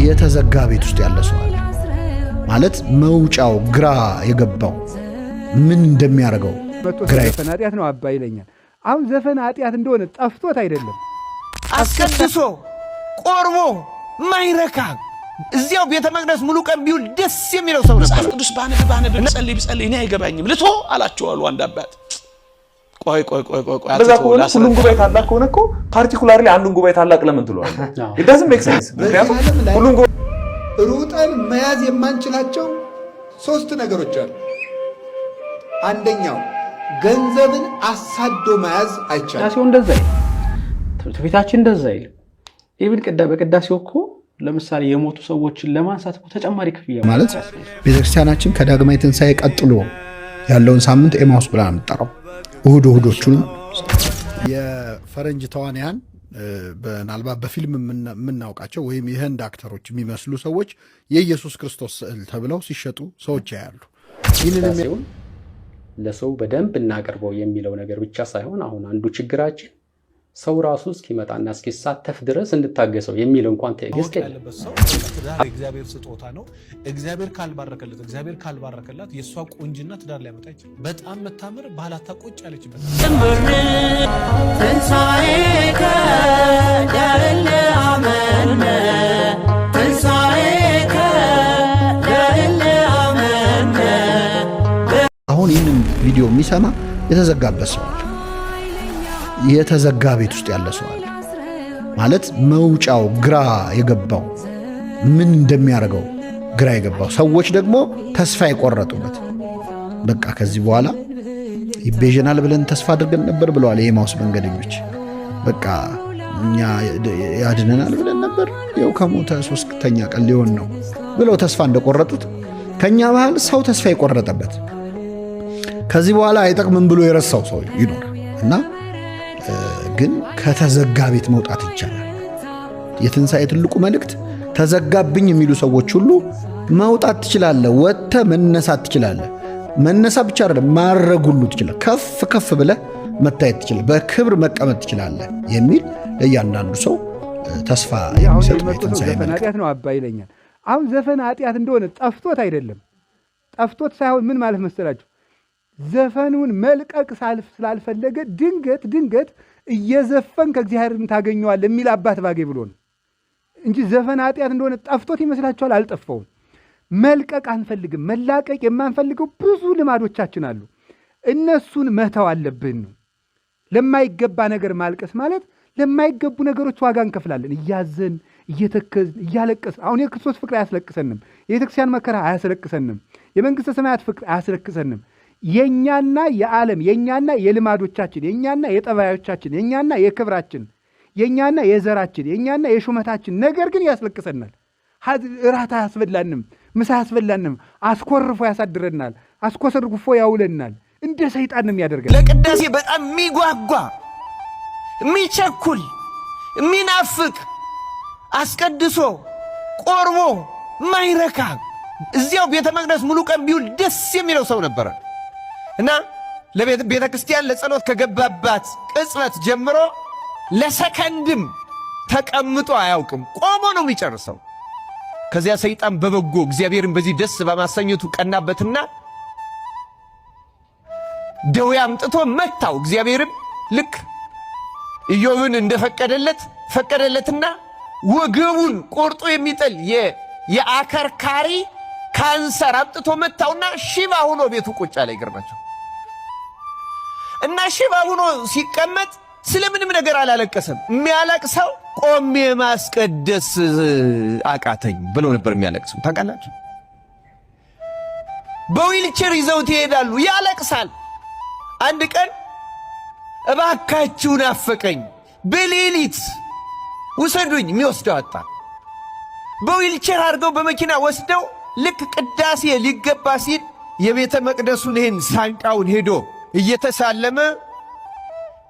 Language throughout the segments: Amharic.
የተዘጋ ቤት ውስጥ ያለ ሰው አለ ማለት መውጫው ግራ የገባው፣ ምን እንደሚያደርገው መጥቶ ግራ ዘፈን ኃጢአት ነው አባ ይለኛል። አሁን ዘፈን ኃጢአት እንደሆነ ጠፍቶት አይደለም። አስቀድሶ ቆርቦ ማይረካ፣ እዚያው ቤተ መቅደስ ሙሉ ቀን ቢውል ደስ የሚለው ሰው ነበር። መጽሐፍ ቅዱስ ባነብ ባነብ፣ ብጸልይ ብጸልይ እኔ አይገባኝም፣ ልቶ አላቸው አሉ አንድ አባት። ቆይ ቆይ ቆይ ቆይ ቆይ። እንደዛ አትተው፣ ከሆነ ላስረዳ። ሁሉም ጉባኤ ታላቅ ከሆነ እኮ particularly አንዱን ጉባኤ ታላቅ ለምን ትለዋለህ? It doesn't make sense። ምክንያቱም በዚህ ዓለም ላይ ሁሉም ጉባኤ ሩጠን መያዝ የማንችላቸው ሶስት ነገሮች አሉ። አንደኛው ገንዘብን አሳዶ መያዝ አይቻልም። ቅዳሴው እንደዛ አይልም። ትውፊታችን እንደዛ አይልም። Even በቅዳሴው እኮ ለምሳሌ የሞቱ ሰዎችን ለማንሳት እኮ ተጨማሪ ክፍያ ማለት ቤተክርስቲያናችን ከዳግማዊ ትንሣኤ ቀጥሎ ያለውን ሳምንት ኤማውስ ብላ ነው የምትጠራው። እሁድ እሁዶቹን የፈረንጅ ተዋንያን፣ ምናልባት በፊልም የምናውቃቸው ወይም የህንድ actor ኦች የሚመስሉ ሰዎች የኢየሱስ ክርስቶስ ስዕል ተብለው ሲሸጡ ሰዎች ያያሉ። ይህንን ቅዳሴውን ለሰው በደንብ እናቀርበው የሚለው ነገር ብቻ ሳይሆን አሁን አንዱ ችግራችን ሰው ራሱ እስኪመጣና እስኪሳተፍ ድረስ እንታገሰው የሚል እንኳን ትዕግስት ማወቅ የለም። ያለበት ሰው ትዳር የእግዚአብሔር ስጦታ ነው። እግዚአብሔር ካልባረከለት፣ እግዚአብሔር ካልባረከላት የእሷ ቁንጅና ትዳር ሊያመጣ ይችላል። በጣም መታመር ባላታ ቁጭ ያለችበት ትንሣኤከ ለእለ አመነ፣ ትንሣኤከ ለእለ አመነ። አሁን ይህንን ቪዲዮ የሚሰማ የተዘጋበት ሰው አለ። የተዘጋ ቤት ውስጥ ያለ ሰው አለ ማለት መውጫው ግራ የገባው፣ ምን እንደሚያደርገው ግራ የገባው፣ ሰዎች ደግሞ ተስፋ የቆረጡበት፣ በቃ ከዚህ በኋላ ይቤዠናል ብለን ተስፋ አድርገን ነበር ብለዋል የኤማውስ መንገደኞች። በቃ እኛ ያድነናል ብለን ነበር፣ ይኸው ከሞተ ሶስተኛ ቀን ሊሆን ነው ብለው ተስፋ እንደቆረጡት ከእኛ መሃል ሰው ተስፋ የቆረጠበት፣ ከዚህ በኋላ አይጠቅምም ብሎ የረሳው ሰው ይኖራል እና ግን ከተዘጋ ቤት መውጣት ይቻላል። የትንሣኤ ትልቁ መልእክት ተዘጋብኝ የሚሉ ሰዎች ሁሉ መውጣት ትችላለህ፣ ወጥተህ መነሳት ትችላለህ። መነሳት ብቻ አይደለም፣ ማድረግ ሁሉ ትችላለህ። ከፍ ከፍ ብለህ መታየት ትችላለህ፣ በክብር መቀመጥ ትችላለህ የሚል ለእያንዳንዱ ሰው ተስፋ አሁን የሚሰጥ ነው የመጡ ሰው የትንሣኤ ዘፈን መልእክት። ኃጢአት ነው አባ ይለኛል። አሁን ዘፈን ኃጢአት እንደሆነ ጠፍቶት አይደለም። ጠፍቶት ሳይሆን ምን ማለት መሰላችሁ? ዘፈኑን መልቀቅ ስላልፈለገ ድንገት ድንገት እየዘፈን ከእግዚአብሔር ታገኘዋለህ የሚል አባት ባገኝ ብሎ ነው እንጂ ዘፈን ኃጢአት እንደሆነ ጠፍቶት ይመስላችኋል? አልጠፋውም። መልቀቅ አንፈልግም። መላቀቅ የማንፈልገው ብዙ ልማዶቻችን አሉ። እነሱን መተው አለብን ነው። ለማይገባ ነገር ማልቀስ ማለት ለማይገቡ ነገሮች ዋጋ እንከፍላለን። እያዘን፣ እየተከዝን፣ እያለቀስን። አሁን የክርስቶስ ፍቅር አያስለቅሰንም። የቤተክርስቲያን መከራ አያስለቅሰንም። የመንግሥተ ሰማያት ፍቅር አያስለቅሰንም። የእኛና የዓለም፣ የእኛና የልማዶቻችን፣ የእኛና የጠባዮቻችን፣ የእኛና የክብራችን፣ የእኛና የዘራችን፣ የእኛና የሹመታችን ነገር ግን ያስለቅሰናል። እራት አያስበላንም፣ ምሳ አያስበላንም። አስኮርፎ ያሳድረናል። አስኮሰርጉፎ ያውለናል። እንደ ሰይጣን ነው የሚያደርገን። ለቅዳሴ በጣም የሚጓጓ፣ የሚቸኩል፣ የሚናፍቅ፣ አስቀድሶ ቆርቦ ማይረካ፣ እዚያው ቤተ መቅደስ ሙሉ ቀን ቢውል ደስ የሚለው ሰው ነበረ እና ለቤተ ክርስቲያን ለጸሎት ከገባባት ቅጽበት ጀምሮ ለሰከንድም ተቀምጦ አያውቅም። ቆሞ ነው የሚጨርሰው። ከዚያ ሰይጣን በበጎ እግዚአብሔርን በዚህ ደስ በማሰኘቱ ቀናበትና ደዌ አምጥቶ መታው። እግዚአብሔርም ልክ ኢዮብን እንደፈቀደለት ፈቀደለትና ወገቡን ቆርጦ የሚጥል የአከርካሪ ካንሰር አምጥቶ መታውና ሽባ ሆኖ ቤቱ ቁጭ አለ። ይገርማቸው እና ሽባ ሆኖ ሲቀመጥ ስለምንም ነገር አላለቀሰም። የሚያለቅሰው ቆሜ ማስቀደስ አቃተኝ ብሎ ነበር የሚያለቅሰው። ታውቃላችሁ፣ በዊልቸር ይዘውት ይሄዳሉ፣ ያለቅሳል። አንድ ቀን እባካችሁ ናፈቀኝ፣ በሌሊት ውሰዱኝ፣ የሚወስደው አጣ። በዊልቸር አድርገው በመኪና ወስደው ልክ ቅዳሴ ሊገባ ሲል የቤተ መቅደሱን ይህን ሳንቃውን ሄዶ እየተሳለመ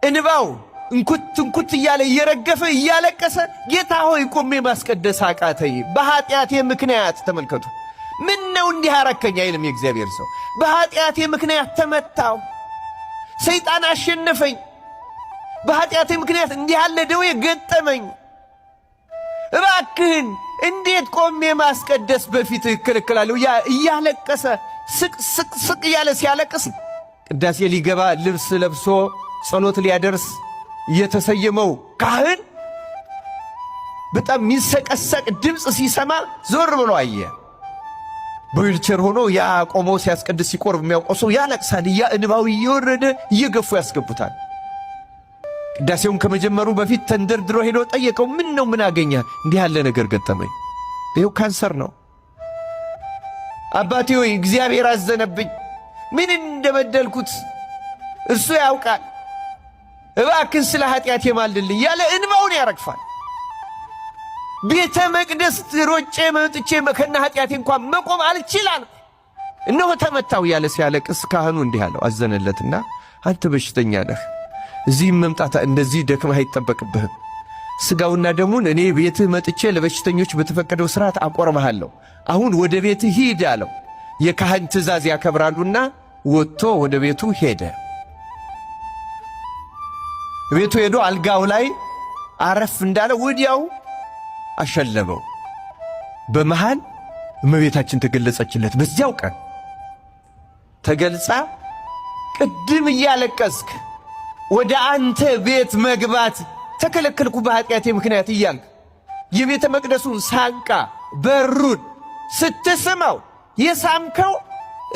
እንባው እንኩት እንኩት እያለ እየረገፈ እያለቀሰ ጌታ ሆይ ቆሜ ማስቀደስ አቃተኝ በኃጢአቴ ምክንያት። ተመልከቱ፣ ምን ነው እንዲህ አረከኝ አይልም የእግዚአብሔር ሰው። በኃጢአቴ ምክንያት ተመታው፣ ሰይጣን አሸነፈኝ፣ በኃጢአቴ ምክንያት እንዲህ ያለ ደዌ ገጠመኝ። እባክህን እንዴት ቆሜ ማስቀደስ በፊት እከለከላለሁ? እያለቀሰ ስቅ ስቅ ስቅ እያለ ሲያለቅስ ቅዳሴ ሊገባ ልብስ ለብሶ ጸሎት ሊያደርስ የተሰየመው ካህን በጣም የሚንሰቀሰቅ ድምፅ ሲሰማ ዞር ብሎ አየ። በዊልቸር ሆኖ ያ ቆሞ ሲያስቀድስ ሲቆርብ የሚያውቀው ሰው ያለቅሳል። እያ እንባው እየወረደ እየገፉ ያስገቡታል። ቅዳሴውን ከመጀመሩ በፊት ተንደርድሮ ሄዶ ጠየቀው። ምን ነው ምን አገኘ? እንዲህ ያለ ነገር ገጠመኝ። ይኸው ካንሰር ነው። አባቴ ሆይ እግዚአብሔር አዘነብኝ። ምን እንደበደልኩት እርሱ ያውቃል። እባክን ስለ ኃጢአቴ ማልድልኝ ያለ እንባውን ያረግፋል። ቤተ መቅደስ ሮጬ መጥቼ ከነ ኃጢአቴ እንኳን መቆም አልችል አልኩ። እነሆ ተመታው እያለ ሲያለቅስ ካህኑ እንዲህ አለው፣ አዘነለትና አንተ በሽተኛ ነህ፣ እዚህም መምጣት እንደዚህ ደክመህ አይጠበቅብህም። ሥጋውና ደሙን እኔ ቤትህ መጥቼ ለበሽተኞች በተፈቀደው ሥርዓት አቆርብሃለሁ። አሁን ወደ ቤትህ ሂድ አለው። የካህን ትእዛዝ ያከብራሉና ወጥቶ ወደ ቤቱ ሄደ። ቤቱ ሄዶ አልጋው ላይ አረፍ እንዳለ ወዲያው አሸለበው። በመሃል እመቤታችን ተገለጸችለት። በዚያው ቀን ተገልጻ ቅድም እያለቀስክ ወደ አንተ ቤት መግባት ተከለከልኩ በኃጢአቴ ምክንያት እያልክ የቤተ መቅደሱን ሳንቃ በሩን ስትስመው የሳምከው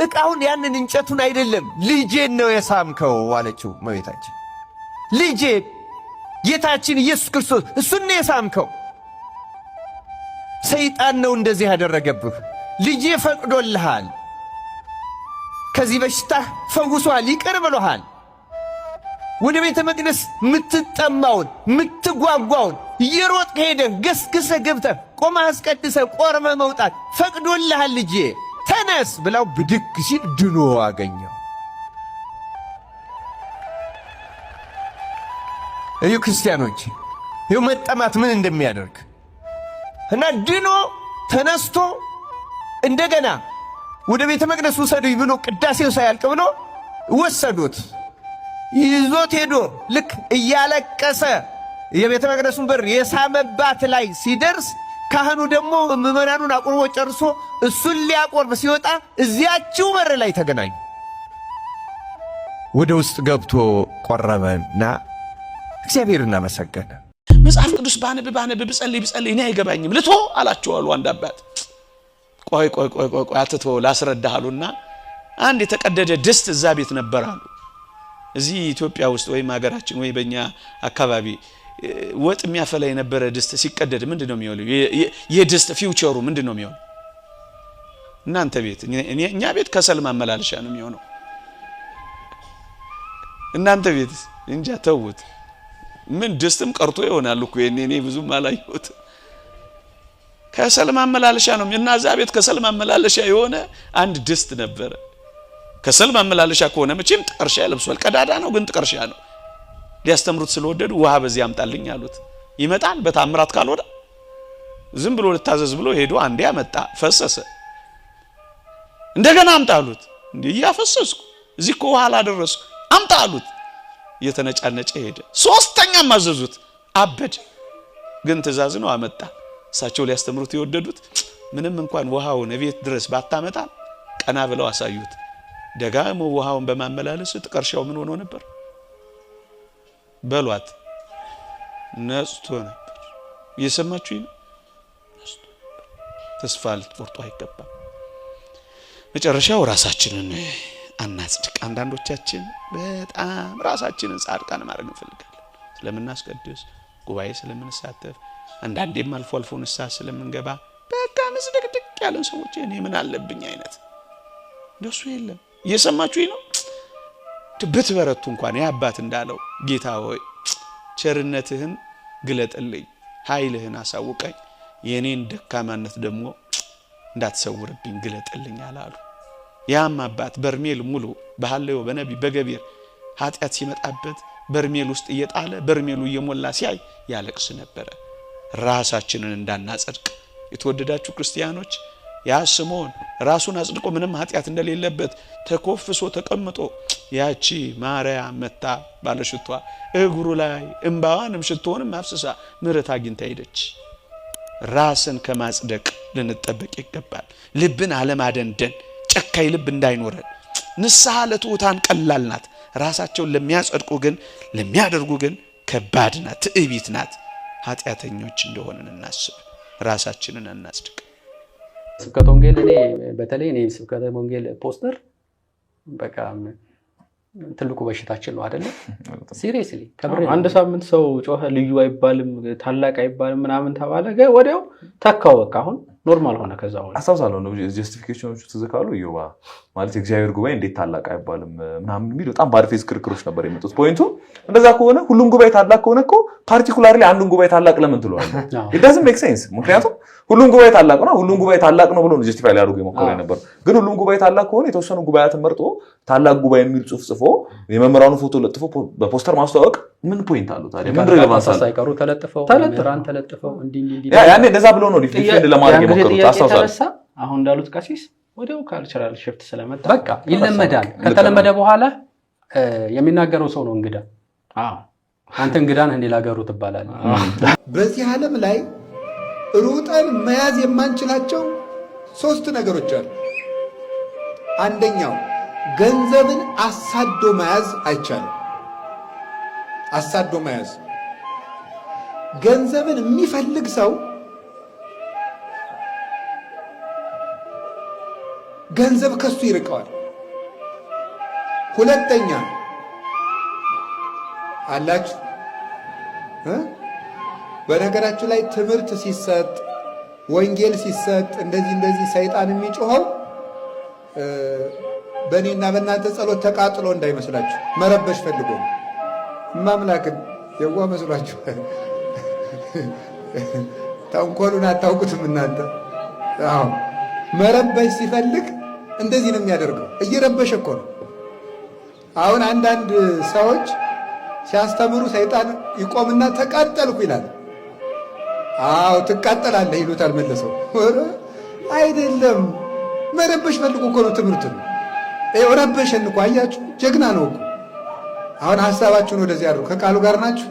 ዕቃውን ያንን እንጨቱን አይደለም ልጄን ነው የሳምከው አለችው እመቤታችን። ልጄ ጌታችን ኢየሱስ ክርስቶስ እሱን ነው የሳምከው። ሰይጣን ነው እንደዚህ ያደረገብህ። ልጄ ፈቅዶልሃል፣ ከዚህ በሽታህ ፈውሶሃል፣ ይቅር ብሎሃል። ወደ ቤተ መቅደስ ምትጠማውን ምትጓጓውን እየሮጥክ ሄደህ ገስግሰህ ገብተህ ቆመህ አስቀድሰህ ቆርበህ መውጣት ፈቅዶልሃል ልጄ ተነስ ብላው ብድግ ሲል ድኖ አገኘው። እዩ ክርስቲያኖች፣ ይኸው መጠማት ምን እንደሚያደርግ እና ድኖ ተነስቶ እንደገና ወደ ቤተ መቅደስ ውሰዱኝ ብሎ ቅዳሴው ሳያልቅ ብሎ ወሰዱት። ይዞት ሄዶ ልክ እያለቀሰ የቤተ መቅደሱን በር የሳመባት ላይ ሲደርስ ካህኑ ደግሞ ምዕመናኑን አቁርቦ ጨርሶ እሱን ሊያቆርብ ሲወጣ እዚያችው በር ላይ ተገናኙ። ወደ ውስጥ ገብቶ ቆረበና እግዚአብሔርን አመሰገነ። መጽሐፍ ቅዱስ ባነብ ባነብ ብጸልይ ብጸልይ እኔ አይገባኝም ልቶ አላቸው አሉ አንድ አባት። ቆይ ቆይ ቆይ ቆይ ቆይ አትቶ ላስረዳህ አሉና አንድ የተቀደደ ድስት እዛ ቤት ነበር አሉ። እዚህ ኢትዮጵያ ውስጥ ወይም ሀገራችን ወይ በእኛ አካባቢ ወጥ የሚያፈላ የነበረ ድስት ሲቀደድ ምንድን ነው የሚሆነው? የድስት future ኡ ምንድን ነው የሚሆነው? እናንተ ቤት እኛ ቤት ከሰል ማመላለሻ ነው የሚሆነው። እናንተ ቤት እንጃ ተውት። ምን ድስትም ቀርቶ ይሆናል እኮ የኔ እኔ ብዙም አላየሁትም። ከሰል ማመላለሻ ነው እና እዛ ቤት ከሰል ማመላለሻ የሆነ አንድ ድስት ነበረ። ከሰል ማመላለሻ ከሆነ መቼም ጥቀርሻ ለብሷል። ቀዳዳ ነው ግን ጥቀርሻ ነው። ሊያስተምሩት ስለወደዱ ውሃ በዚህ አምጣልኝ አሉት። ይመጣል በታምራት ካልሆነ ዝም ብሎ ልታዘዝ ብሎ ሄዶ አንዴ አመጣ፣ ፈሰሰ። እንደገና አምጣ አሉት። እንዴ እያፈሰስኩ እዚህ እኮ ውሃ አላደረስኩ፣ አምጣ አሉት። እየተነጫነጨ ሄደ። ሶስተኛም አዘዙት፣ አበድ። ግን ትእዛዝ ነው አመጣ። እሳቸው ሊያስተምሩት የወደዱት ምንም እንኳን ውሃውን እቤት ድረስ ባታመጣ ቀና ብለው አሳዩት። ደጋግሞ ውሃውን በማመላለስ ጥቀርሻው ምን ሆኖ ነበር? በሏት ነጽቶ ነበር። እየሰማችሁ ነው። ተስፋ ልትቆርጡ አይገባም። መጨረሻው ራሳችንን አናጽድቅ። አንዳንዶቻችን በጣም ራሳችንን ጻድቃን ማድረግ እንፈልጋለን። ስለምናስቀድስ፣ ጉባኤ ስለምንሳተፍ፣ አንዳንዴም አልፎ አልፎ ንስሐ ስለምንገባ በቃ ምስድቅድቅ ያለን ሰዎች እኔ ምን አለብኝ አይነት እንደሱ የለም። እየሰማችሁ ነው። ብትበረቱ እንኳን የአባት እንዳለው ጌታ ሆይ ቸርነትህን ግለጥልኝ፣ ኃይልህን አሳውቀኝ፣ የእኔን ደካማነት ደግሞ እንዳትሰውርብኝ ግለጥልኝ አላሉ። ያም አባት በርሜል ሙሉ በሐልዮ በነቢብ በገቢር ኃጢአት ሲመጣበት በርሜል ውስጥ እየጣለ በርሜሉ እየሞላ ሲያይ ያለቅስ ነበረ። ራሳችንን እንዳናጸድቅ የተወደዳችሁ ክርስቲያኖች፣ ያ ስምዖን ራሱን አጽድቆ ምንም ኃጢአት እንደሌለበት ተኮፍሶ ተቀምጦ ያቺ ማርያም መታ ባለሽቷ እግሩ ላይ እምባዋንም ሽቶውንም አፍስሳ ምሕረት አግኝታ ሄደች። ራስን ከማጽደቅ ልንጠበቅ ይገባል። ልብን አለማደንደን፣ ጨካኝ ልብ እንዳይኖረን። ንስሐ ለትሑታን ቀላል ናት፣ ራሳቸውን ለሚያጸድቁ ግን ለሚያደርጉ ግን ከባድ ናት፣ ትዕቢት ናት። ኃጢአተኞች እንደሆንን እናስብ፣ ራሳችንን አናጽድቅ። ስብከተ ወንጌል እኔ በተለይ እኔ ስብከተ ወንጌል ፖስተር በቃ ትልቁ በሽታችን ነው አይደለ? Seriously። አንድ ሳምንት ሰው ጮኸ፣ ልዩ አይባልም፣ ታላቅ አይባልም ምናምን ተባለ፣ ወዲያው ተካው። በቃ አሁን normal ሆነ። ከዛ በኋላ አስታውሳለሁ ነው justification ኦቹ ትዝ ካሉ እዮባ ማለት የእግዚአብሔር ጉባኤ እንዴት ታላቅ አይባልም ምናምን የሚል በጣም bad faith ክርክሮች ነበር የመጡት። Point ኡ እንደዛ ከሆነ፣ ሁሉም ጉባኤ ታላቅ ከሆነ እኮ particularly አንዱን ጉባኤ ታላቅ ለምን ትለዋለህ? It doesn't make sense። ምክንያቱም ሁሉም ጉባኤ ታላቅ ነው፣ ሁሉም ጉባኤ ታላቅ ነው ብሎ ነው justify ሊያደርጉ የሞከሩ የነበረው። ግን ሁሉም ጉባኤ ታላቅ ከሆነ የተወሰኑ ጉባኤያትን መርጦ ታላቅ ጉባኤ የሚል ጽሑፍ ጽፎ የመምህራኑ ፎቶ ለጥፎ በፖስተር ማስተዋወቅ ምን point አለው ታዲያ? ምን relevance አለው? ሳይቀሩ ተለጥፈው፣ መምህራን ተለጥፈው እንዲህ እንዲህ እንዲህ። ያኔ እንደዛ ብሎ ነው defend ለማድረግ የሞከሩት፣ አስታውሳለሁ። የተነሳ አሁን እንዳሉት ቀሲስ ወዲያው cultural shift ስለመጣ በቃ ይለመዳል። ከተለመደ በኋላ የሚናገረው ሰው ነው እንግዳ። አንተ እንግዳ ነህ እንዴ ላገሩ ትባላለህ። በዚህ ዓለም ላይ ሩጠን መያዝ የማንችላቸው ሶስት ነገሮች አሉ። አንደኛው ገንዘብን አሳዶ መያዝ አይቻልም። አሳዶ መያዝ፣ ገንዘብን የሚፈልግ ሰው ገንዘብ ከሱ ይርቀዋል። ሁለተኛ አላችሁ። በነገራችሁ ላይ ትምህርት ሲሰጥ፣ ወንጌል ሲሰጥ እንደዚህ እንደዚህ ሰይጣን የሚጮኸው በእኔና በእናንተ ጸሎት ተቃጥሎ እንዳይመስላችሁ፣ መረበሽ ፈልጎ ነው። እማምላክን የዋ መስሏችሁ ተንኮሉን አታውቁትም እናንተ። አዎ፣ መረበሽ ሲፈልግ እንደዚህ ነው የሚያደርገው። እየረበሸ እኮ ነው። አሁን አንዳንድ ሰዎች ሲያስተምሩ ሰይጣን ይቆምና ተቃጠልኩ ይላል። አዎ፣ ትቃጠላለህ ይሉታል መለሰው። አይደለም፣ መረበሽ ፈልጎ እኮ ነው ትምህርት ነው። ረበሸን እኮ አያችሁ፣ ጀግና ነው እኮ። አሁን ሀሳባችሁን ወደዚህ አድርጉ። ከቃሉ ጋር ናችሁ።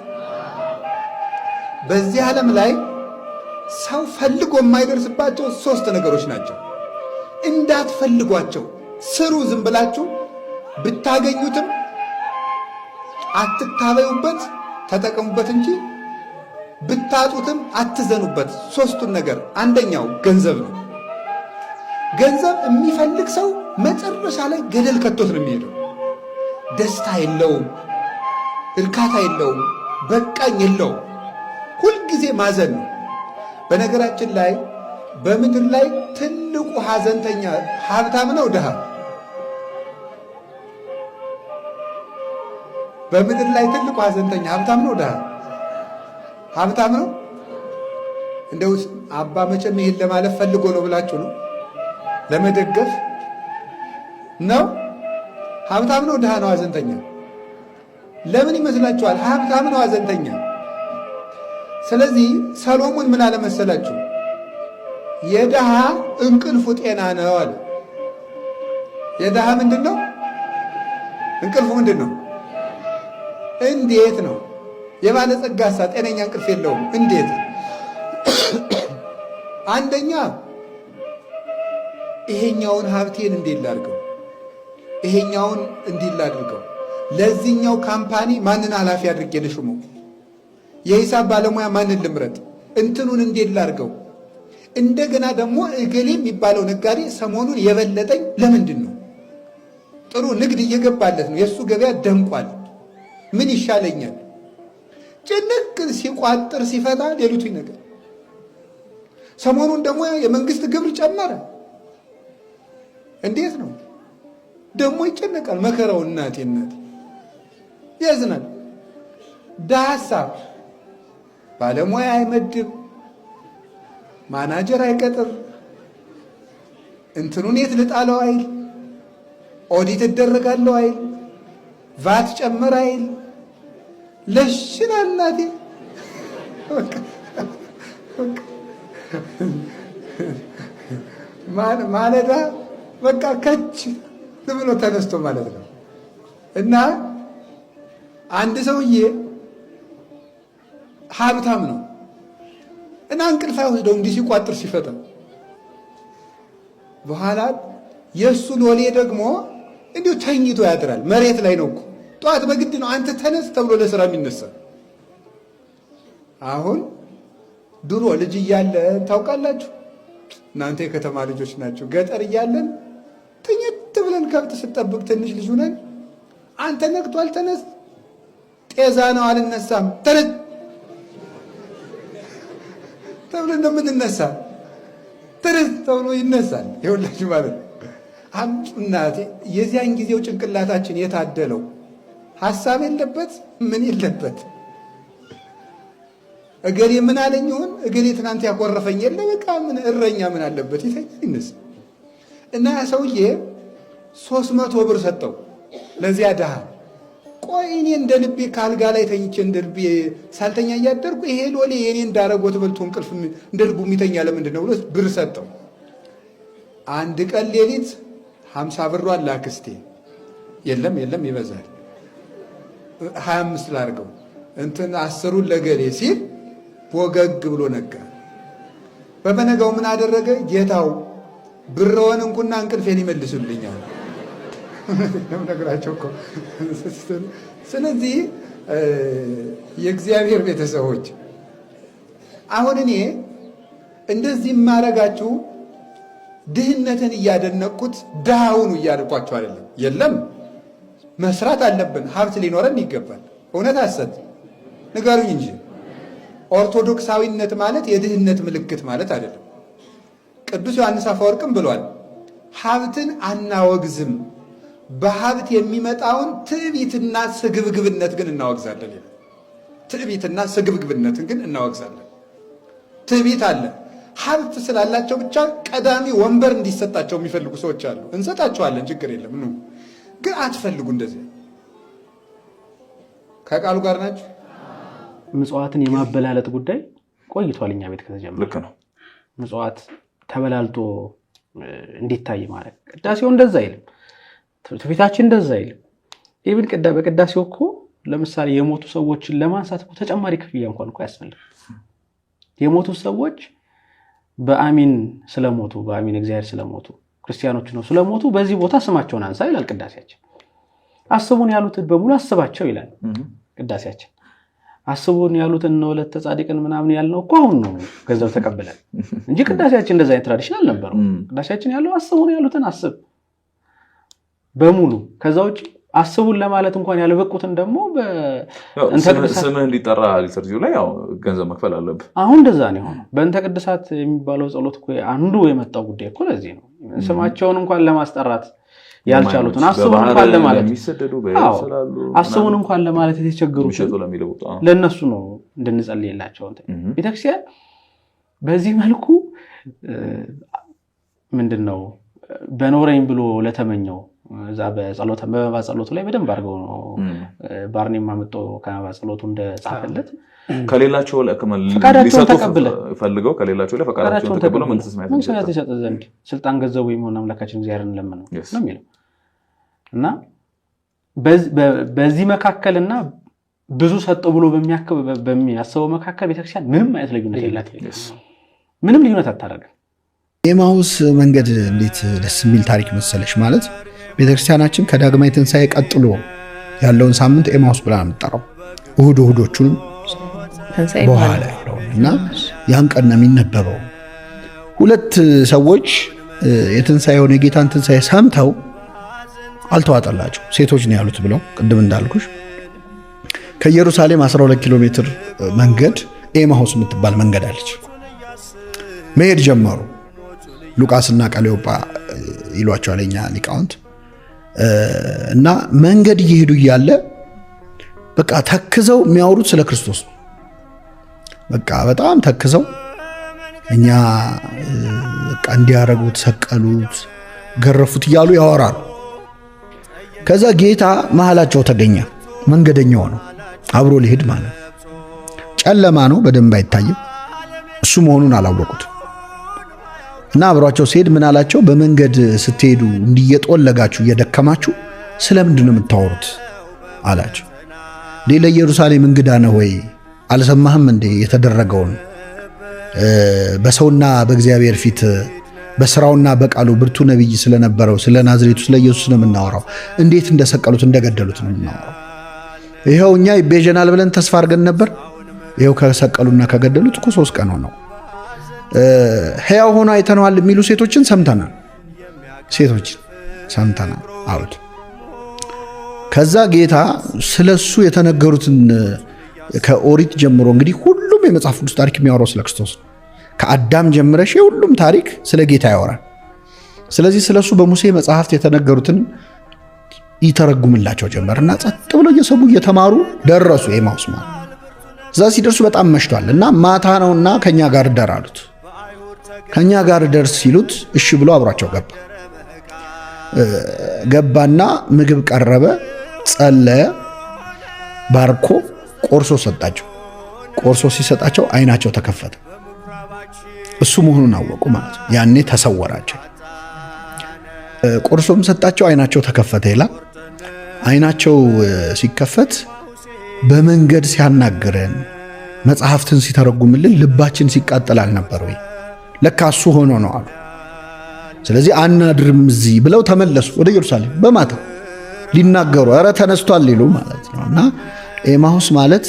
በዚህ ዓለም ላይ ሰው ፈልጎ የማይደርስባቸው ሶስት ነገሮች ናቸው። እንዳትፈልጓቸው ስሩ። ዝም ብላችሁ ብታገኙትም አትታበዩበት፣ ተጠቀሙበት እንጂ ብታጡትም አትዘኑበት። ሶስቱን ነገር፣ አንደኛው ገንዘብ ነው። ገንዘብ የሚፈልግ ሰው መጨረሻ ላይ ገደል ከቶት ነው የሚሄደው። ደስታ የለውም፣ እርካታ የለውም፣ በቃኝ የለውም። ሁልጊዜ ማዘን ነው። በነገራችን ላይ በምድር ላይ ትልቁ ሐዘንተኛ ሀብታም ነው ድሃ? በምድር ላይ ትልቁ ሐዘንተኛ ሀብታም ነው ድሃ? ሀብታም ነው። እንደው አባ መቼም ይሄን ለማለፍ ፈልጎ ነው ብላችሁ ነው፣ ለመደገፍ ነው። ሀብታም ነው ድሃ ነው ሐዘንተኛ? ለምን ይመስላችኋል? ሀብታም ነው ሐዘንተኛ። ስለዚህ ሰሎሞን ምን አለ መሰላችሁ? የድሃ እንቅልፉ ጤና ነው አለ። የድሃ ምንድን ነው እንቅልፉ? ምንድን ነው? እንዴት ነው? የባለጸጋሳ ጤነኛ እንቅልፍ የለውም። እንዴት? አንደኛ ይሄኛውን ሀብቴን እንዴት ላድርገው? ይሄኛውን እንዲህ ላድርገው? ለዚህኛው company ማንን ኃላፊ አድርጌ ልሹመው? የሂሳብ ባለሙያ ማንን ልምረጥ? እንትኑን እንዴት ላድርገው? እንደገና ደግሞ እገሌ የሚባለው ነጋዴ ሰሞኑን የበለጠኝ ለምንድን ነው? ጥሩ ንግድ እየገባለት ነው። የእሱ ገበያ ደምቋል። ምን ይሻለኛል? ጭንቅ ሲቋጥር ሲፈታ ሌሊቱ ይነጋል። ሰሞኑን ደግሞ የመንግስት ግብር ጨመረ። እንዴት ነው ደግሞ ይጨነቃል። መከራው እናቴ እናቴ ያዝናል። ዳሳ ባለሙያ አይመድብ፣ ማናጀር አይቀጥር፣ እንትኑን የት ልጣለው አይል፣ ኦዲት እደረጋለሁ አይል፣ ቫት ጨመር አይል። ለሽናል እናቴ። ማለዳ በቃ ከች ብሎ ተነስቶ ማለት ነው። እና አንድ ሰውዬ ሀብታም ነው። እና እንቅልፍ አይወስደው እንዲህ ሲቋጥር ሲፈታ። በኋላ የእሱ ሎሌ ደግሞ እንዲሁ ተኝቶ ያድራል። መሬት ላይ ነው እኮ፣ ጠዋት በግድ ነው አንተ ተነስ ተብሎ ለስራ የሚነሳ። አሁን ድሮ ልጅ እያለን ታውቃላችሁ፣ እናንተ የከተማ ልጆች ናቸው። ገጠር እያለን ትኝት ብለን ከብት ስጠብቅ ትንሽ ልጅ ሆነን አንተ ነግቷል ተነስ፣ ጤዛ ነው አልነሳም፣ ተነስ ተብሎ እንደምንነሳ ተነስ ተብሎ ይነሳል። ይኸውላችሁ ማለት ነው። እናቴ የዚያን ጊዜው ጭንቅላታችን የታደለው ሀሳብ የለበት ምን የለበት። እገሌ ምን አለኝ ይሆን፣ እገሌ ትናንት ያኮረፈኝ የለ፣ በቃ ምን እረኛ ምን አለበት ይተኛል፣ ይነሳ። እና ያ ሰውዬ 300 ብር ሰጠው ለዚያ ድሃ። ቆይ እኔ እንደ ልቤ ካልጋ ላይ ተኝቼ እንደ ልቤ ሳልተኛ እያደርኩ ይሄ ሎሌ የኔ እንዳረጎት በልቶ እንቅልፍ እንደ ልቡ የሚተኛ ለምንድን ነው ብሎ ብር ሰጠው። አንድ ቀን ሌሊት 50 ብሯን ላክስቴ፣ የለም የለም ይበዛል፣ 25 ላርገው እንትን 10ሩን ለገሌ ሲል ቦገግ ብሎ ነጋ። በበነጋው ምን አደረገ? ጌታው ብርዎን እንኩና እንቅልፌን ይመልሱልኛል። ነግራቸው እኮ። ስለዚህ የእግዚአብሔር ቤተሰቦች አሁን እኔ እንደዚህ የማረጋችሁ ድህነትን እያደነቅኩት ድሃውኑ እያደንኳቸው አይደለም። የለም መስራት አለብን፣ ሀብት ሊኖረን ይገባል። እውነት ሐሰት ንገሩኝ እንጂ። ኦርቶዶክሳዊነት ማለት የድህነት ምልክት ማለት አይደለም። ቅዱስ ዮሐንስ አፈወርቅም ብሏል፣ ሀብትን አናወግዝም፣ በሀብት የሚመጣውን ትዕቢትና ስግብግብነት ግን እናወግዛለን ይላል። ትዕቢትና ስግብግብነትን ግን እናወግዛለን። ትዕቢት አለ። ሀብት ስላላቸው ብቻ ቀዳሚ ወንበር እንዲሰጣቸው የሚፈልጉ ሰዎች አሉ። እንሰጣቸዋለን፣ ችግር የለም። ኑ ግን አትፈልጉ። እንደዚህ ከቃሉ ጋር ናቸው። ምጽዋትን የማበላለጥ ጉዳይ ቆይቷል። እኛ ቤት ከተጀመረ ልክ ነው። ምጽዋት ተበላልጦ እንዲታይ ማለት ቅዳሴው እንደዛ አይልም። ትውፊታችን እንደዛ አይልም። even በቅዳሴው እኮ ለምሳሌ የሞቱ ሰዎችን ለማንሳት እኮ ተጨማሪ ክፍያ እንኳን እኮ አያስፈልግም። የሞቱ ሰዎች በአሚን ስለሞቱ፣ በአሚን እግዚአብሔር ስለሞቱ፣ ክርስቲያኖች ነው ስለሞቱ በዚህ ቦታ ስማቸውን አንሳ ይላል ቅዳሴያችን። አስቡን ያሉትን በሙሉ አስባቸው ይላል ቅዳሴያችን። አስቡን ያሉትን እነ ወለተ ጻድቅን ምናምን ያልነው እኮ አሁን ነው ገንዘብ ተቀብለን እንጂ ቅዳሴያችን እንደዛ አይነት tradition አልነበረው። ቅዳሴያችን ያለው አስቡን ያሉትን አስብ በሙሉ። ከዛ ውጭ አስቡን ለማለት እንኳን ያልበቁትን ደግሞ ስምህ እንዲጠራ liturgy ው ላይ ያው ገንዘብ መክፈል አለብህ። አሁን እንደዛ ነው የሆነው። በእንተ ቅድሳት የሚባለው ጸሎት እኮ አንዱ የመጣው ጉዳይ እኮ ለዚህ ነው። ስማቸውን እንኳን ለማስጠራት ያልቻሉትን አስቡን እንኳን ለማለት አስቡን እንኳን ለማለት የተቸገሩትን ለእነሱ ነው እንድንጸልይላቸው። ቤተክርስቲያን በዚህ መልኩ ምንድን ነው በኖረኝ ብሎ ለተመኘው እዛ በመባ ጸሎቱ ላይ በደንብ አድርገው ነው ባርኔም አመጦ ከመባ ጸሎቱ እንደጻፈለት ከሌላቸው ፈቃዳቸውን ተቀብለ ፈልገው ከሌላቸው ላይ ፈቃዳቸውን ተቀብለው መንግስተ ሰማያት ይሰጥ ዘንድ ስልጣን ገንዘቡ የሚሆን አምላካችን እግዚአብሔርን ለምነው ነው የሚለው። እና በዚህ መካከልና ብዙ ሰጠው ብሎ በሚያስበው መካከል ቤተክርስቲያን ምንም አይነት ልዩነት የላትም። ምንም ልዩነት አታደርግም። ኤማሁስ መንገድ እንዴት ደስ የሚል ታሪክ መሰለሽ። ማለት ቤተክርስቲያናችን ከዳግማዊ ትንሣኤ ቀጥሎ ያለውን ሳምንት ኤማሁስ ብላ ነው የምትጠራው። እሁድ እሁዶቹንም በኋላ ያለውን እና ያን ቀን ነው የሚነበበው። ሁለት ሰዎች የትንሣኤውን የጌታን ትንሣኤ ሰምተው አልተዋጠላቸው። ሴቶች ነው ያሉት ብለው ቅድም እንዳልኩሽ ከኢየሩሳሌም 12 ኪሎ ሜትር መንገድ ኤማሁስ የምትባል መንገድ አለች። መሄድ ጀመሩ። ሉቃስና ቀሌዮጳ ይሏቸዋል የኛ ሊቃውንት። እና መንገድ እየሄዱ እያለ በቃ ተክዘው የሚያወሩት ስለ ክርስቶስ ነው። በቃ በጣም ተክዘው እኛ በቃ እንዲያረጉት፣ ሰቀሉት፣ ገረፉት እያሉ ያወራሉ። ከዛ ጌታ መሃላቸው ተገኘ። መንገደኛው ነው አብሮ ሊሄድ ማለት ነው። ጨለማ ነው፣ በደንብ አይታይም። እሱ መሆኑን አላወቁት እና አብሯቸው ሲሄድ ምን አላቸው? በመንገድ ስትሄዱ እንዲየጦለጋችሁ እየደከማችሁ ስለምንድን ነው የምታወሩት አላቸው። እንዴ ለኢየሩሳሌም እንግዳ ነህ ወይ? አልሰማህም እንዴ የተደረገውን? በሰውና በእግዚአብሔር ፊት በስራውና በቃሉ ብርቱ ነቢይ ስለነበረው ስለ ናዝሬቱ ስለ ኢየሱስ ነው የምናወራው። እንዴት እንደሰቀሉት እንደገደሉት ነው የምናወራው። ይኸው እኛ ይቤዠናል ብለን ተስፋ አድርገን ነበር። ይኸው ከሰቀሉና ከገደሉት እኮ 3 ቀን ሆነው። ሕያው ሆኖ አይተነዋል የሚሉ ሴቶችን ሰምተናል፣ ሴቶችን ሰምተናል አሉት። ከዛ ጌታ ስለሱ የተነገሩትን ከኦሪት ጀምሮ እንግዲህ ሁሉም የመጽሐፍ ቅዱስ ታሪክ የሚያወራው ስለ ክርስቶስ ነው። ከአዳም ጀምረሽ የሁሉም ታሪክ ስለ ጌታ ያወራል። ስለዚህ ስለሱ በሙሴ መጽሐፍት የተነገሩትን ይተረጉምላቸው ጀመር እና ጸጥ ብለው እየሰሙ እየተማሩ ደረሱ ኤማሁስ ማለት። እዛ ሲደርሱ በጣም መሽቷል እና ማታ ነውና ከኛ ጋር እደር አሉት። ከኛ ጋር እደር ሲሉት እሺ ብሎ አብሯቸው ገባ። ገባና ምግብ ቀረበ፣ ጸለየ፣ ባርኮ ቆርሶ ሰጣቸው። ቆርሶ ሲሰጣቸው አይናቸው ተከፈተ። እሱ መሆኑን አወቁ ማለት ነው። ያኔ ተሰወራቸው። ቆርሶም ሰጣቸው፣ አይናቸው ተከፈተ ይላል። አይናቸው ሲከፈት በመንገድ ሲያናግረን መጽሐፍትን ሲተረጉምልን ልባችን ሲቃጠል አልነበር ወይ? ለካ እሱ ሆኖ ነው አሉ። ስለዚህ አናድርም እዚህ ብለው ተመለሱ ወደ ኢየሩሳሌም በማታ ሊናገሩ፣ ኧረ ተነስቷል ሊሉ ማለት ነው። እና ኤማሁስ ማለት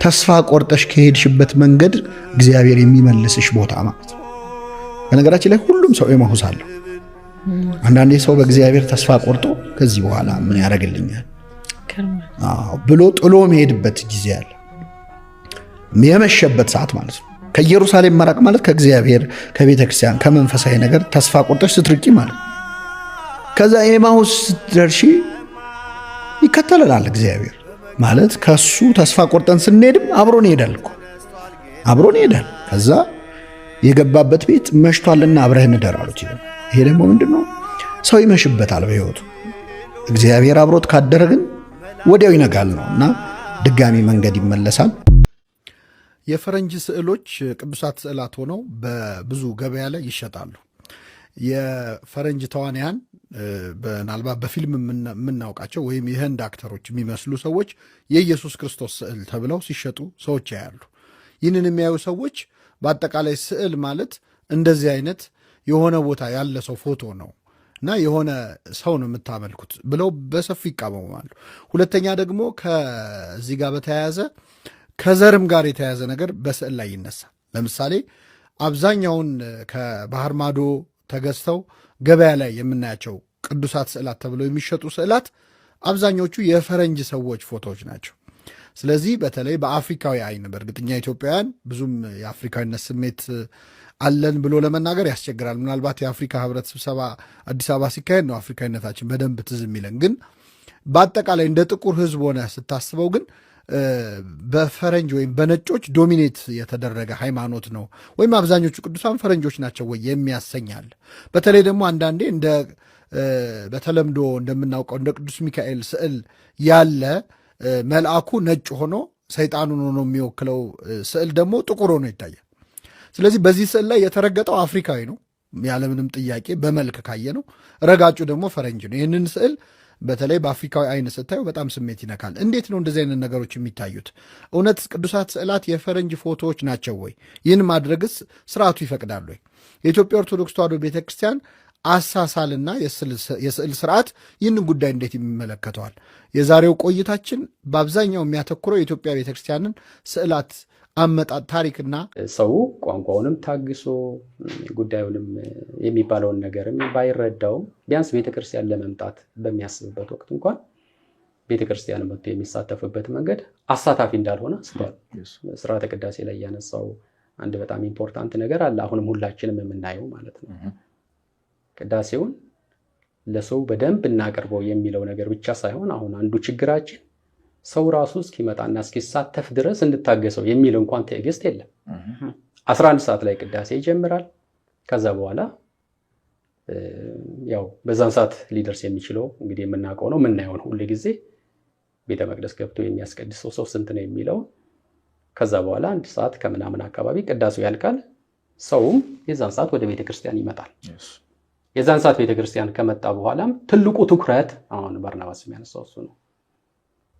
ተስፋ ቆርጠሽ ከሄድሽበት መንገድ እግዚአብሔር የሚመልስሽ ቦታ ማለት ነው። በነገራችን ላይ ሁሉም ሰው ኤማሁስ አለው። አንዳንዴ ሰው በእግዚአብሔር ተስፋ ቆርጦ ከዚህ በኋላ ምን ያደርግልኛል ብሎ ጥሎ የሚሄድበት ጊዜ አለ። የመሸበት ሰዓት ማለት ነው። ከኢየሩሳሌም መራቅ ማለት ከእግዚአብሔር፣ ከቤተ ክርስቲያን፣ ከመንፈሳዊ ነገር ተስፋ ቆርጠሽ ስትርቂ ማለት ነው። ከዛ ኤማሁስ ስትደርሺ ይከተለናል እግዚአብሔር ማለት ከሱ ተስፋ ቆርጠን ስንሄድም አብሮን ይሄዳል እኮ አብሮን ይሄዳል። ከዛ የገባበት ቤት መሽቷልና አብረህ እንደር አሉት። ይሄ ደግሞ ምንድነው? ሰው ይመሽበታል በህይወቱ። እግዚአብሔር አብሮት ካደረ ግን ወዲያው ይነጋል ነው እና ድጋሚ መንገድ ይመለሳል። የፈረንጅ ስዕሎች ቅዱሳት ስዕላት ሆነው በብዙ ገበያ ላይ ይሸጣሉ። የፈረንጅ ተዋንያን ምናልባት በፊልም የምናውቃቸው ወይም የህንድ አክተሮች የሚመስሉ ሰዎች የኢየሱስ ክርስቶስ ስዕል ተብለው ሲሸጡ ሰዎች ያያሉ። ይህንን የሚያዩ ሰዎች በአጠቃላይ ስዕል ማለት እንደዚህ አይነት የሆነ ቦታ ያለ ሰው ፎቶ ነው እና የሆነ ሰው ነው የምታመልኩት ብለው በሰፊው ይቃወማሉ። ሁለተኛ ደግሞ ከዚህ ጋር በተያያዘ ከዘርም ጋር የተያያዘ ነገር በስዕል ላይ ይነሳል። ለምሳሌ አብዛኛውን ከባህር ማዶ ተገዝተው ገበያ ላይ የምናያቸው ቅዱሳት ስዕላት ተብለው የሚሸጡ ስዕላት አብዛኞቹ የፈረንጅ ሰዎች ፎቶዎች ናቸው። ስለዚህ በተለይ በአፍሪካዊ አይን፣ በእርግጠኛ ኢትዮጵያውያን ብዙም የአፍሪካዊነት ስሜት አለን ብሎ ለመናገር ያስቸግራል። ምናልባት የአፍሪካ ሕብረት ስብሰባ አዲስ አበባ ሲካሄድ ነው አፍሪካዊነታችን በደንብ ትዝ የሚለን። ግን በአጠቃላይ እንደ ጥቁር ሕዝብ ሆነ ስታስበው ግን በፈረንጅ ወይም በነጮች dominate የተደረገ ሃይማኖት ነው ወይም አብዛኞቹ ቅዱሳን ፈረንጆች ናቸው ወይ የሚያሰኛል። በተለይ ደግሞ አንዳንዴ እንደ በተለምዶ እንደምናውቀው እንደ ቅዱስ ሚካኤል ስዕል ያለ መልአኩ ነጭ ሆኖ ሰይጣኑን ሆኖ የሚወክለው ስዕል ደግሞ ጥቁር ሆኖ ይታያል። ስለዚህ በዚህ ስዕል ላይ የተረገጠው አፍሪካዊ ነው ያለምንም ጥያቄ በመልክ ካየ ነው። ረጋጩ ደግሞ ፈረንጅ ነው። ይህንን ስዕል በተለይ በአፍሪካዊ አይን ስታዩ በጣም ስሜት ይነካል። እንዴት ነው እንደዚህ አይነት ነገሮች የሚታዩት? እውነት ቅዱሳት ስዕላት የፈረንጅ ፎቶዎች ናቸው ወይ? ይህን ማድረግስ ስርዓቱ ይፈቅዳል ወይ? የኢትዮጵያ ኦርቶዶክስ ተዋሕዶ ቤተክርስቲያን አሳሳልና የስዕል ስርዓት ይህንን ጉዳይ እንዴት ይመለከተዋል? የዛሬው ቆይታችን በአብዛኛው የሚያተኩረው የኢትዮጵያ ቤተክርስቲያንን ስዕላት አመጣጥ ታሪክና ሰው ቋንቋውንም ታግሶ ጉዳዩንም የሚባለውን ነገርም ባይረዳውም ቢያንስ ቤተክርስቲያን ለመምጣት በሚያስብበት ወቅት እንኳን ቤተክርስቲያን መጥቶ የሚሳተፍበት መንገድ አሳታፊ እንዳልሆነ አንስቷል። ስርዓተ ቅዳሴ ላይ ያነሳው አንድ በጣም important ነገር አለ። አሁንም ሁላችንም የምናየው ማለት ነው። ቅዳሴውን ለሰው በደንብ እናቀርበው የሚለው ነገር ብቻ ሳይሆን አሁን አንዱ ችግራችን ሰው ራሱ እስኪመጣና እስኪሳተፍ ድረስ እንታገሰው የሚል እንኳን ትዕግስት የለም። 11 ሰዓት ላይ ቅዳሴ ይጀምራል። ከዛ በኋላ ያው በዛን ሰዓት ሊደርስ የሚችለው እንግዲህ የምናውቀው ነው፣ የምናየው ነው። ሁል ጊዜ ቤተ መቅደስ ገብቶ የሚያስቀድሰው ሰው ስንት ነው የሚለውን። ከዛ በኋላ 1 ሰዓት ከምናምን አካባቢ ቅዳሴው ያልቃል። ሰውም የዛን ሰዓት ወደ ቤተ ክርስቲያን ይመጣል። የዛን ሰዓት ቤተ ክርስቲያን ከመጣ በኋላም ትልቁ ትኩረት አሁን በርናባስ የሚያነሳው እሱ ነው።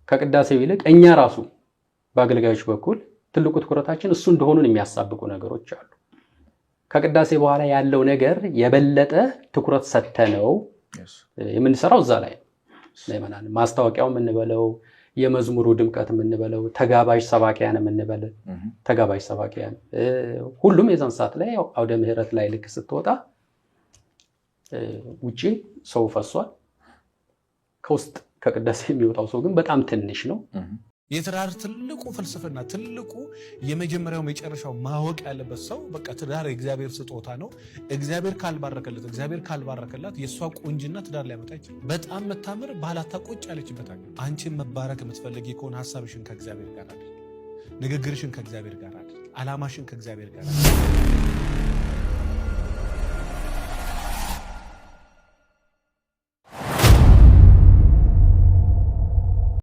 ከቅዳሴው ይልቅ እኛ ራሱ በአገልጋዮች በኩል ትልቁ ትኩረታችን እሱ እንደሆኑን የሚያሳብቁ ነገሮች አሉ። ከቅዳሴ በኋላ ያለው ነገር የበለጠ ትኩረት ሰተነው የምንሰራው እዛ ላይ ነው። ምዕመናን ማስታወቂያው የምንበለው፣ የመዝሙሩ ድምቀት የምንበለው፣ ተጋባዥ ሰባኪያን የምንበል፣ ተጋባዥ ሰባኪያን ሁሉም የዛን ሰዓት ላይ ያው አውደ ምሕረት ላይ ልክ ስትወጣ ውጪ ሰው ፈሷል። ከውስጥ ከቅዳሴ የሚወጣው ሰው ግን በጣም ትንሽ ነው። የትዳር ትልቁ ፍልስፍና፣ ትልቁ የመጀመሪያው መጨረሻው ማወቅ ያለበት ሰው በቃ ትዳር የእግዚአብሔር ስጦታ ነው። እግዚአብሔር ካልባረከለት፣ እግዚአብሔር ካልባረከላት የእሷ ቆንጅና ትዳር ሊያመጣ ይችላል። በጣም መታመር ባላታ ቆጭ ያለችበት አገር። አንቺን መባረክ የምትፈልጊ ከሆነ ሀሳብሽን ከእግዚአብሔር ጋር አድርጊ፣ ንግግርሽን ከእግዚአብሔር ጋር አድርጊ፣ አላማሽን ከእግዚአብሔር ጋር አድርጊ።